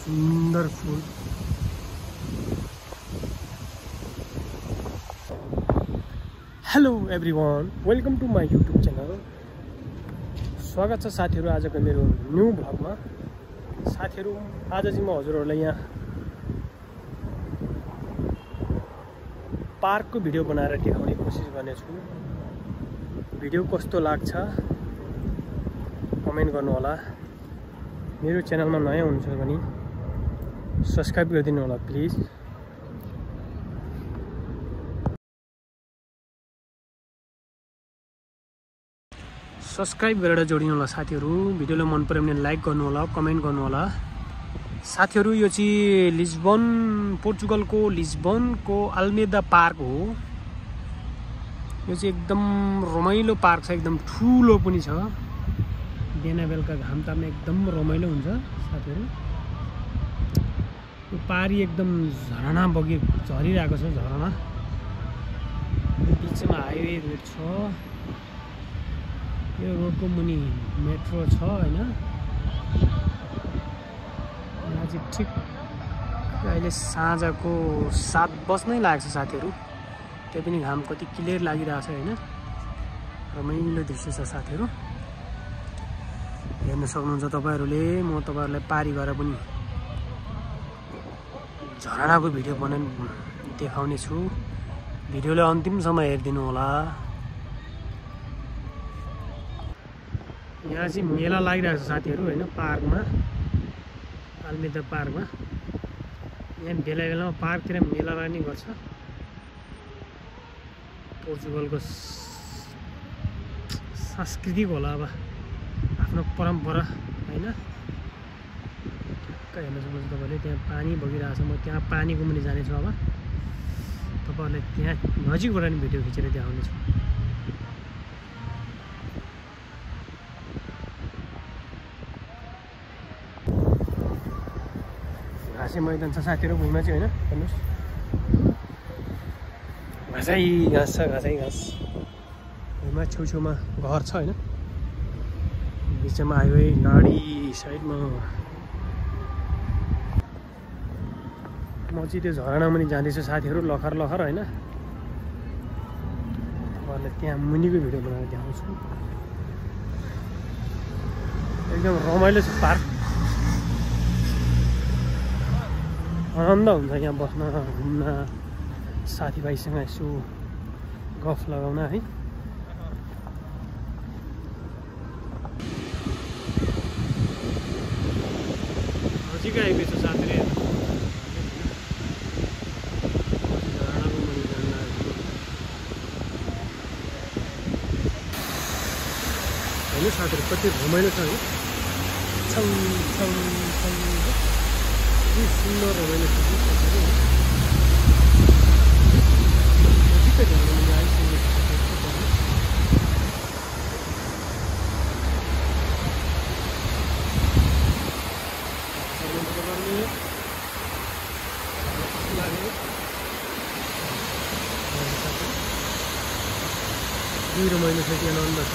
सुन्दर फुल। Hello everyone, welcome to my YouTube channel. स्वागत छ साथीहरू आजको मेरो न्यू भ्लगमा। साथीहरू आज चाहिँ म हजुरहरूलाई यहाँ पार्कको भिडियो बनाएर देखाउने कोसिस गर्नेछु। भिडियो कस्तो लाग्छ कमेन्ट गर्नु होला। मेरो च्यानलमा नयाँ हुनुहुन्छ भने सब्स्क्राइब गरिदिनु होला प्लिज। सब्स्क्राइब गरेर जोडिनु होला साथीहरू। भिडियोलाई मन पर्यो भने लाइक गर्नु होला, कमेन्ट गर्नु होला। साथीहरू यो चाहिँ लिस्बन, पोर्चुगलको लिस्बनको अल्मेदा पार्क हो। यो चाहिँ एकदम रमाइलो पार्क छ, एकदम ठुलो पनि छ। बिहान बेलुका घाम ताप्ने एकदम रमाइलो हुन्छ साथीहरू। यो पारी एकदम झरना झरिरहेको छ, झरना। बिचमा हाइवे रोड छ। यो रोडको मुनि मेट्रो छ हैन। यहाँ चाहिँ ठिक अहिले साँझको 7 बज्नै लागेको छ साथीहरू। त्यही पनि घाम कति क्लियर लागिरहेको छ हैन। रमाइलो दृश्य छ साथीहरू, हेर्न सक्नुहुन्छ तपाईहरुले। म तपाईहरुलाई पारी गएर पनि झरनाको भिडियो देखाउने छु। भिडियोलाई अन्तिमसम्म हेरिदिनु होला। यहाँ चाहिँ मेला लागिरहेको छ साथीहरू हैन, पार्कमा, अल्मेदा पार्कमा। यहाँ बेला बेलामा पार्कतिर मेला लाग्ने गर्छ। पोर्चुगलको सांस्कृतिक होला, अब आफ्नो परम्परा हैन। ठ्याक्क हेर्न सक्नुहुन्छ तपाईले, त्यहाँ पानी बगिरहेको छ। म त्यहाँ पानीको मुनि जानेछु। अब तपाईहरुलाई त्यहाँ नजिकबाट नि भिडियो खिचेर देखाउनेछु। घाँसे मैदान छ साथीहरू भुइँमा चाहिँ हैन। हेर्नुस्, घाँसै घाँस छ, घाँसै घाँस। भुइँमा छेउछेउमा घर छ हैन। बिचमा हाइवे, गाडी साइडमा। म चाहिँ त्यो झरना मुनि जाँदैछु साथीहरू, लखर लखर हैन। तपाईँहरूलाई त्यहाँ मुनिको भिडियो बनाएर देखाउँछु। एकदम रमाइलो छ पार्क। आनन्द हुन्छ यहाँ बस्न, घुम्न, साथीभाइसँग यसो गफ लगाउन है। नजिकै आइपुग्छ साथीहरू। झरनाको मुनि जान लागेको होइन साथीहरू, कति रमाइलो छ है। छङ छङ छङ सुन्दर रमाइलो छ साथीहरू। नजिकै झरना मुनि आइसकेको छ। रमाइलो छ, त्यहाँ आनन्द छ।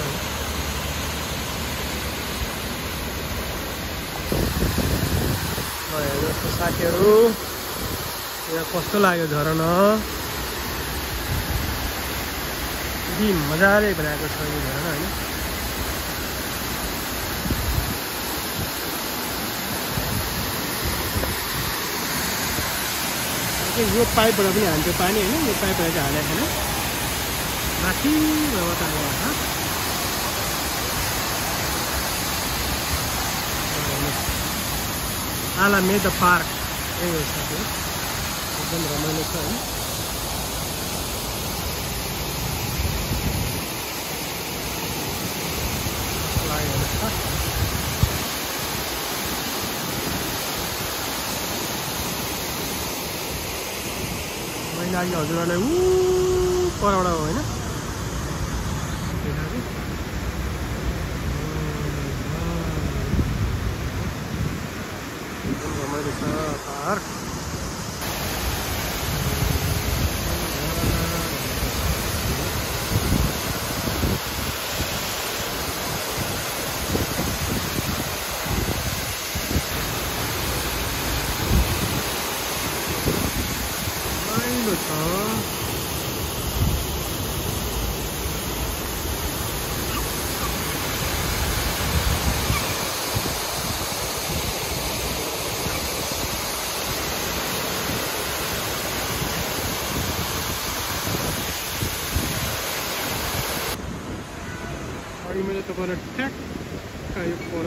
हेर्नुहोस् साथीहरू, यहाँ कस्तो लाग्यो झरना। यति मजाले बनाएको छ यो झरना होइन। यो पाइपबाट पनि हाल्थ्यो पानी होइन। यो पाइपबाट चाहिँ हालेको छैन, माथि मात्र आएको छ। अल्मेदा पार्क यही हो साथीहरू, एकदम रमाइलो छ है। मैले अघि हजुरहरूलाई परबाट हो होइन। रमाइलो छ पार्क। अनि मैले तपाईँलाई ठ्याक्क यो पर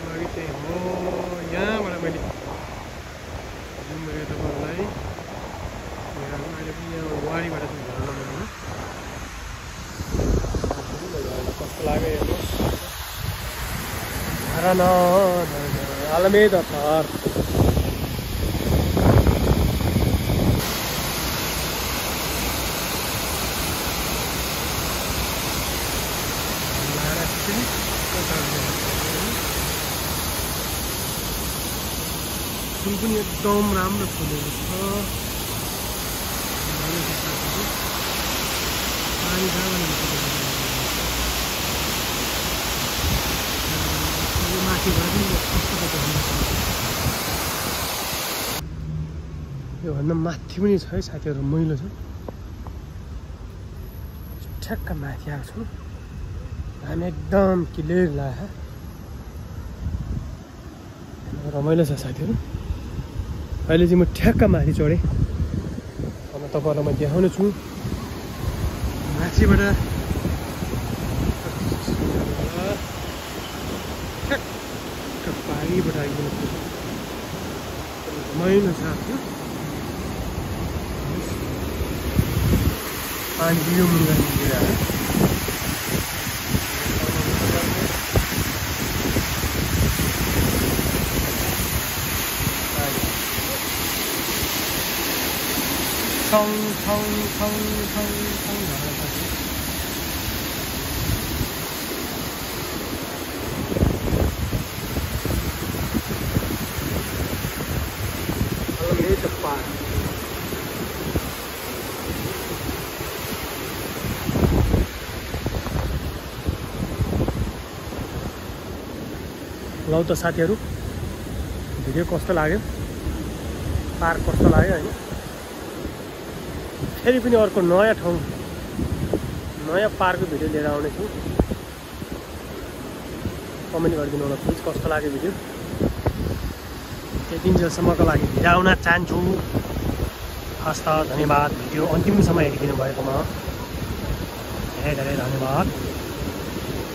अगाडि चाहिँ हो यहाँबाट मैले जुन गरेँ तपाईँहरूलाई अहिले पनि यहाँ वारीबाट चाहिँ झर्न लगाउनु कस्तो लाग्यो हेर्नु आलमेदा पार्क फुल पनि एकदम राम्रो फुलेको छ पानी माथिबाट पनि योभन्दा माथि पनि छ है साथीहरू मैलो छ ठ्याक्क माथि आएको छु हामी एकदम क्लियर लाग्यो रमाइलो छ साथीहरू अहिले चाहिँ म ठ्याक्क माथि चढेँ अब तपाईँहरूलाई म देखाउने छु माथिबाट ठ्याक्क पारिबाट आइदिनु रमाइलो छ पानी यो मुगा 텅 लौ त साथीहरू भिडियो कस्तो लाग्यो पार्क कस्तो लाग्यो हैन फेरि पनि अर्को नयाँ ठाउँ नयाँ पार्कको भिडियो लिएर आउने छु कमेन्ट गरिदिनु होला प्लिज कस्तो लाग्यो भिडियो त्यति जेलसम्मको लागि भिराउन चाहन्छु हस्त धन्यवाद भिडियो अन्तिमसम्म हेरिदिनु भएकोमा धेरै धेरै धन्यवाद।